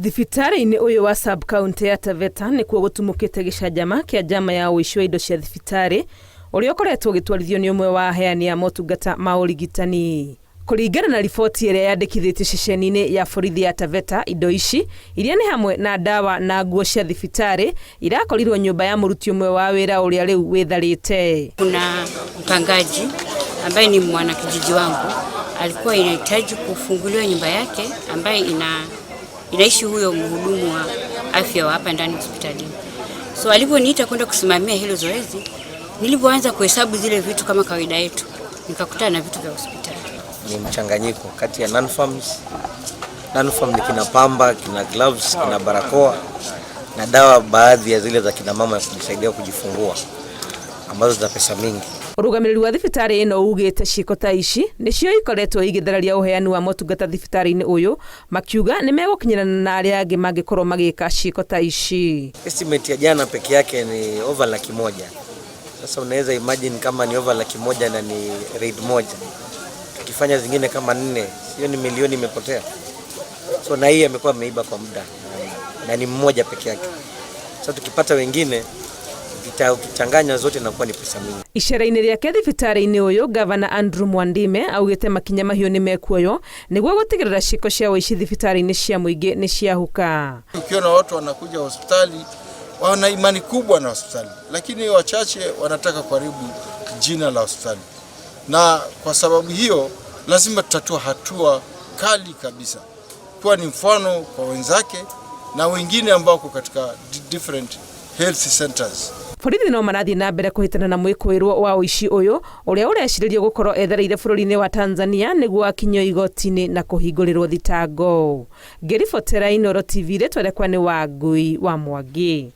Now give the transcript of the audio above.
Thibitarĩ-inĩ ũyũ wa sub county ya Taveta nĩkuo gũtumũkĩte gĩcanjama kĩa njama ya ũici wa indo cia thibitarĩ ũrĩa ũkoretwo ũgĩtwarithio nĩ ũmwe wa aheani a motungata ma ũrigitani. Kũringana na riboti ĩrĩa yandĩkithĩtio ceceni-inĩ ya borithi ya Taveta, indo ici, iria nĩ hamwe na ndawa na nguo cia thibitarĩ, irakorirwo nyũmba ya mũruti ũmwe wa wĩra ũrĩa rĩu wĩtharĩte. Kuna mpangaji ambaye ni mwanakijiji wangu alikuwa inahitaji kufunguliwa nyumba yake ambaye inaishi huyo mhudumu wa afya wa hapa ndani hospitalini. So alivyoniita kwenda kusimamia hilo zoezi, nilivyoanza kuhesabu zile vitu kama kawaida yetu, nikakutana na vitu vya hospitali. Ni mchanganyiko kati ya non-farms. Non-farm ni kina pamba, kina gloves, kina barakoa na dawa baadhi ya zile za kina mama ya kujisaidia kujifungua ambazo zina pesa mingi. Ũrũgamĩrĩri wa thibitarĩ ĩno ugĩte ciĩko ta ici nĩcio ikoretwo igĩthararia ũheani wa motungata thibitarĩ-inĩ ũyũ, makiuga nĩ megũkinyĩrana na arĩa angĩ mangĩkorwo magĩka ciĩko ta ici. Estimate ya jana peke yake ni over 100,000. Sasa unaweza imagine kama ni over 100,000 na ni raid moja, tukifanya zingine kama nne, hiyo ni milioni imepotea. So na hii amekuwa ameiba kwa muda na ni mmoja peke yake. Sasa tukipata wengine, ukichanganya zote inakuwa ni pesa mingi. Icera-inĩ rĩake thibitarĩ-inĩ ũyũ, Gavana Andrew Mwandime augĩte makinya mahiũ nĩ mekuoywo nĩguo gũtigĩrĩra ciĩko cia ũici thibitarĩ-inĩ cia mũingĩ nĩ ciahuka. Ukiona watu wanakuja hospitali wana imani kubwa na hospitali, lakini wachache wanataka kuharibu jina la hospitali, na kwa sababu hiyo lazima tutatua hatua kali kabisa, kuwa ni mfano kwa wenzake na wengine ambao wako katika different health centers. Borithi no marathiĩ na mbere kũhĩtana na mwĩkũĩrwo wa ũici ũyũ ũrĩa ũrecirĩrio gũkorwo ethereire bũrũri-inĩ wa Tanzania nĩguo akinyio igoti-inĩ na kũhingũrĩrwo thitango. Ngĩribotera Inooro TV, rĩtwa rĩakwa nĩ Wangui wa Mwangi.